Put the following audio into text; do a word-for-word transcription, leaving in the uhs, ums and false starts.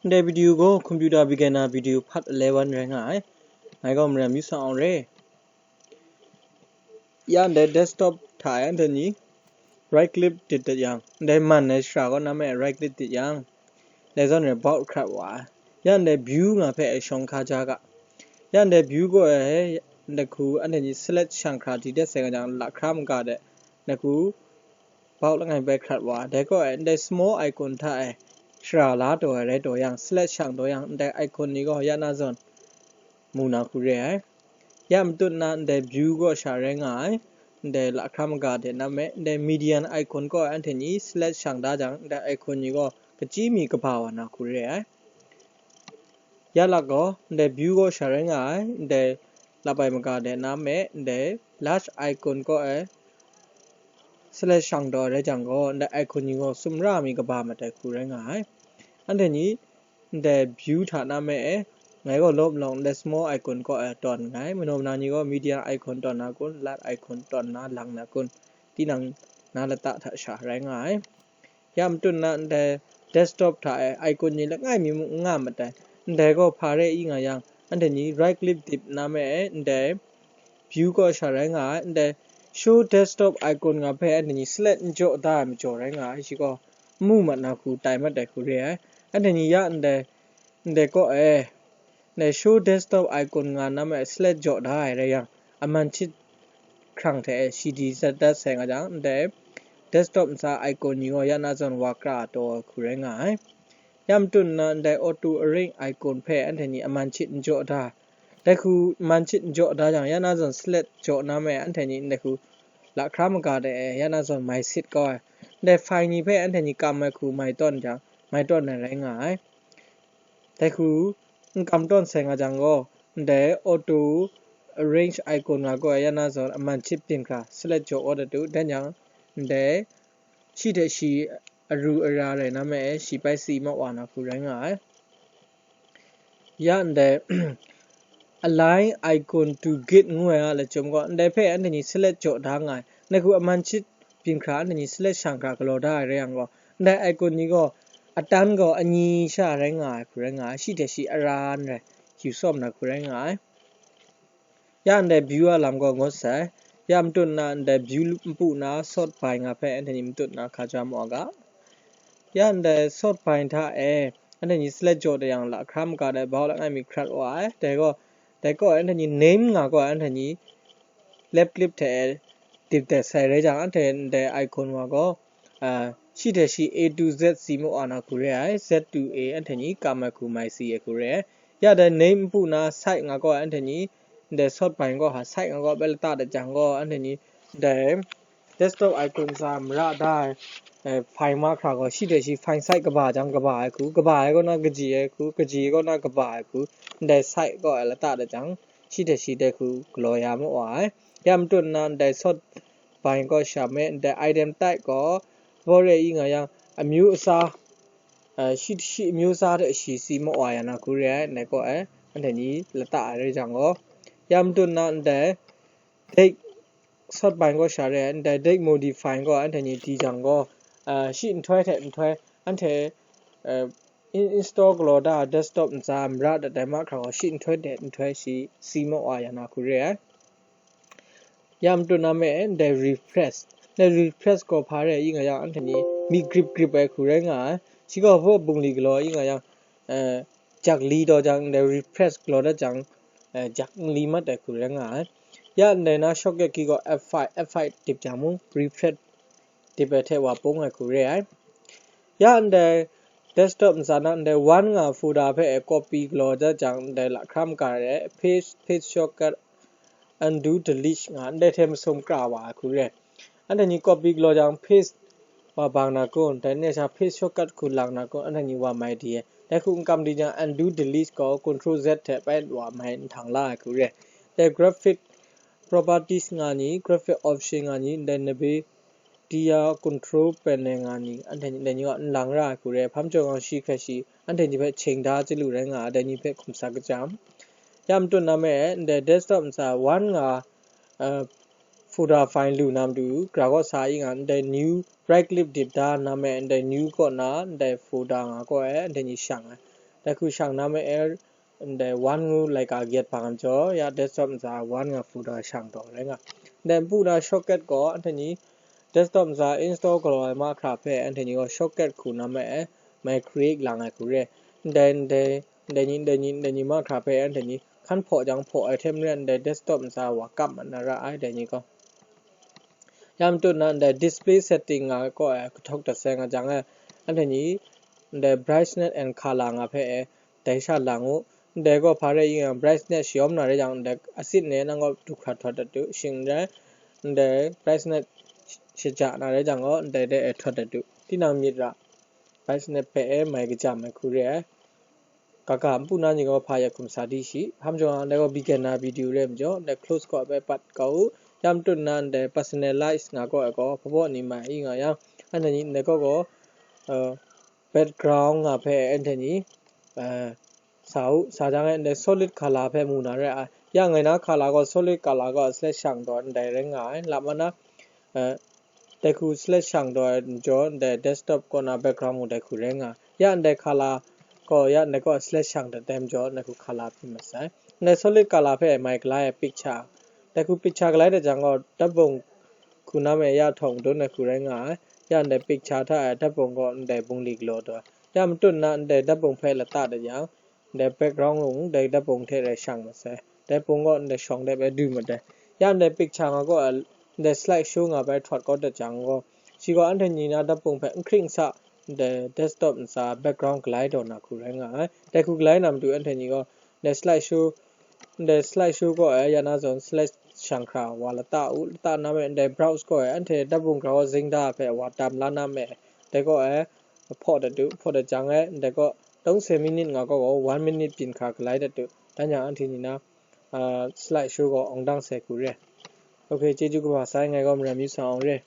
Ndai video gaw computer beginner video part eleven rai nga ai. Ngai gaw Mariam Yu Sang Awng re. Ya ndai desktop hta e anhte ni right click dit dat yang, ndai man ai shara kaw na me right click dit yang, ndai zawn rai bulk hkrat wa ai. Ya ndai view nga hpe e shawng hka ja ga. Ya ndai view kaw e, ndai hku anhte ni select shang hkra di dat sai nga jang, lahkra maga de, ndai hku bulk langai bai hkrat wa ai. Dai kaw e, ndai small icon hta e shara la taw ai rai taw yang, select shang taw yang, ndai icon ni gaw ya na zawn mu na hku re ai. Ya matut na ndai view kaw sha rai nga ai, ndai lahkra maga de na me, ndai median icon kaw e anhte ni select shang da jang, ndai icon ni gaw kachyi mi kaba wa na hku re ai. Ya lak gaw, ndai view kaw sha rai nga ai, ndai labai maga de na me, ndai large icon kaw e select shang taw ai rai jang gaw, ndai icon ni gaw sumra mi kaba mat ai hku rai nga ai. Anhte ni ndai view hta na me e, ngai gaw lawm lawng ndai small icon kaw e tawn nngai. Manaw mana ni gaw median icon tawn na kun, large icon tawn na lang na kun, tinang na lata hta sha rai nga ai. Ya matut na ndai desktop hta e icon ni langai mi mung n nga mat ai. Ndai gaw hpa re i nga yang, anhte ni right click dip na me e, ndai view kaw sha rai nga ai, ndai show desktop icon nga hpe anhte ni select n jaw da ai majaw rai nga ai, shi gaw n mu mat na hku tai mat ai hku re ai. Anhte ni ya ndai, ndai kaw e, ndai show desktop icon nga na me select jaw da ai rai yang, a man chit hkrang hte e shi di zat dat sai nga jang, ndai desktop ntsa icon ni gaw ya na zawn wa kra taw ai hku rai nga ai. Ya matut na ndai auto arrange icon hpe anhte ni a man chit n jaw da. Dai hku man chit n jaw da jang, ya na zawn select jaw na me anhte ni ndai hku lahkra maga de e ya na zawn mai sit kau ai. Ndai file ni hpe anhte ni kam ai hku mai tawn jang, mai tawn ai rai nga ai. Dai hku n kam tawn sai nga jang gaw, ndai auto arrange icon nga gaw ya na zawn a man chit byin hkra select jaw kau dat u, dan yang, ndai shi hte shi aru ara rai na me e, shi bai si ma wa na hku rai nga ai. Ya ndai align icon to grid ngu ai a lachyum gaw, ndai hpe anhte ni select jaw da nga ai. Ndai hku a man chit byin hkra anhte ni select shang hkra galaw da ai rai yang gaw, ndai icon ni gaw atan gaw anyi sha rai nga ai hku rai nga ai, shi hte shi ara n rai yu sawm na hku rai nga ai. Ya ndai view a lam gaw ngut sai. Ya matut na ndai view npu na sort by nga hpe anhte ni matut na hka ja mu a ga. Ya ndai sort by hta e anhte ni select jaw da yang, lahkra maga dai bau langai mi hkrat wa ai. Dai gaw, dai kaw e anhte ni name nga gaw anhte ni left click hte e dip dat sai rai jang, anhte ndai icon wa gaw, ah, shi hte shi A to Z si mu wa na hku re ai, Z to A anhte ni kam ai hku mai si ai hku re ai. Ya dai name npu na site nga gaw anhte ni ndai sort by gaw ha site nga gaw bai lata dat jang gaw, anhte ni ndai desktop icon sa mara da ai, eh, file mahkra gaw shi hte shi file site kaba jang kaba ai hku, kaba ai kaw na kaji ai hku, kaji ai kaw na kaba ai hku, ndai site gaw lata dat jang, shi hte shi dai hku galaw ya mu wa ai. Ya matut na ndai sort by gaw sha me, ndai item type gaw, bore i nga yang, amyu asa, eh, shi, shi amyu asa hte shi si ma wa ya na hku re ai, ndai kaw e, anhte ni lata ai rai jang gaw, ya matut na ndai date sort by gaw sha re ai, ndai date modify gaw anhte ni di jang gaw, eh, shi nhtoi hte nhtoi, anhte, eh, in-, install galaw da desktop ntsa mara dat ai mahkra gaw, shi nhtoi hte nhtoi shi si ma wa ya na hku re ai. Ya matut na me e, ndai refresh. Ndai refresh gaw hpa re i nga yang, anhte ni mi grip grip ai hku rai nga ai. Shi gaw hpaw bungli galaw i nga yang, eh, jak li taw jang, ndai refresh galaw dat jang, eh, jak n li mat ai hku rai nga ai. Ya ndai na shortcut key gaw F five, F five dip jang mung, refresh dip ai hte wa pung ai hku re ai. Ya ndai desktop ntsa na ndai one nga folder hpe e copy galaw dat jang, ndai lahkra maga re, paste, paste shortcut, undo delete nga, ndai hte masum kra wa ai hku re. Anhte ni copy galaw jang paste wa bang na kun, dai ni sha paste shortcut hku lang na kun, anhte ni wa mai di ai. Dai hku n kam di jang, undo delete gaw control Z hte bai wa mai nhtang la ai hku re. Dai graphic properties nga ni, graphic option nga ni, ndai nabe dia control panel nga ni, anhte ni dai ni gaw n lang ra ai hku re, hpa majaw gaw shi hkrai shi, anhte ni hpe cheng da chyalu rai nga ai, dai ni hpe hkum sa kachyam. Ya matut na me e, ndai desktop ntsa one nga, eh, folder file lu na matu, gra gaw sa i nga, ndai new right click dip da na me, ndai new kaw na, ndai folder nga kaw e, anhte ni shang ai. Dai hku shang na ma e, ndai one ngu laika gyet hpang jaw, ya desktop ntsa one nga folder shang taw rai nga. Ndai npu na shortcut gaw, anhte ni desktop ntsa install galaw ai mahkra hpe, anhte ni gaw shortcut hku na ma e, mai create lang ai hku re. Ndai, ndai, ndai ni, ndai ni, ndai ni mahkra hpe, anhte ni hkan hpaw jang hpaw ai hte maren, ndai desktop ntsa wa kap mat na ra ai, dai ni gaw. Ya matut na ndai display setting nga kaw ai kahtawk dat sai nga jang e, anhte ni ndai brightness and color nga hpe e, dai sha lang u. Ndai gaw hpa rai i nga, brightness shayawm na rai jang, ndai asit ne nang gaw du hkrat htawt dat u. Shing n rai, ndai brightness shaja na rai jang gaw, ndai de e htawt dat u. Tinang myit ra, brightness hpe e mai kajam ai hku re ai. Kaga npu na ni gaw hpa ya hkum sa di shi. Hpa majaw, ndai gaw beginner video re majaw, ndai close gaw hpe pat kau u. Ya matut na ndai personalize nga gaw ai gaw, hpa baw ni mai i nga yang, anhte ni ndai gaw gaw, uh, background nga hpe anhte ni, uh, sa u. Sa jang e ndai solid color hpe mu na re ai. Ya ngai na color gaw solid color gaw select shang taw ndai rai nga ai. Lap ma na, uh, dai hku select shang taw ai majaw, ndai desktop kaw na background mung dai hku rai nga. Ya ndai color gaw, ya ndai gaw select shang dat ai majaw, ndai hku color pyi masai. Ndai solid color hpe mai galai ai picture. Dai hku picture galai dat jang gaw, dat bung hku na me ya htawng dun ai hku rai nga ai. Ya ndai picture hta ai dat bung gaw ndai bungli galaw taw ai. Ya matut na ndai dat bung hpe lata dat yang, ndai background mung dai dat bung hte rai shang masai. Dai bung gaw ndai shawng de bai du mat ai. Ya ndai picture nga gaw, ndai slide show nga bai htawt kau dat jang gaw, shi gaw anhte ni na dat bung hpe n hkring n sa, ndai desktop ntsa background galai taw na hku rai nga ai. Dai hku galai na matu anhte ni gaw, ndai slide show, ndai slide show gaw e ya na zawn select shang hkra wa lata u, lata na me ndai browse gaw e anhte dat bung grau zing da hpe wa tam la na me, dai gaw e hpaw dat u, hpaw dat jang e, ndai gaw tawngse minute nga gaw gaw one minute byin hkra galai dat u. Dan yang anhte ni na, ah, slide show gaw awng dang sai hku re. Ok, chyeju kaba sai, ngai gaw maram yu sa awng re.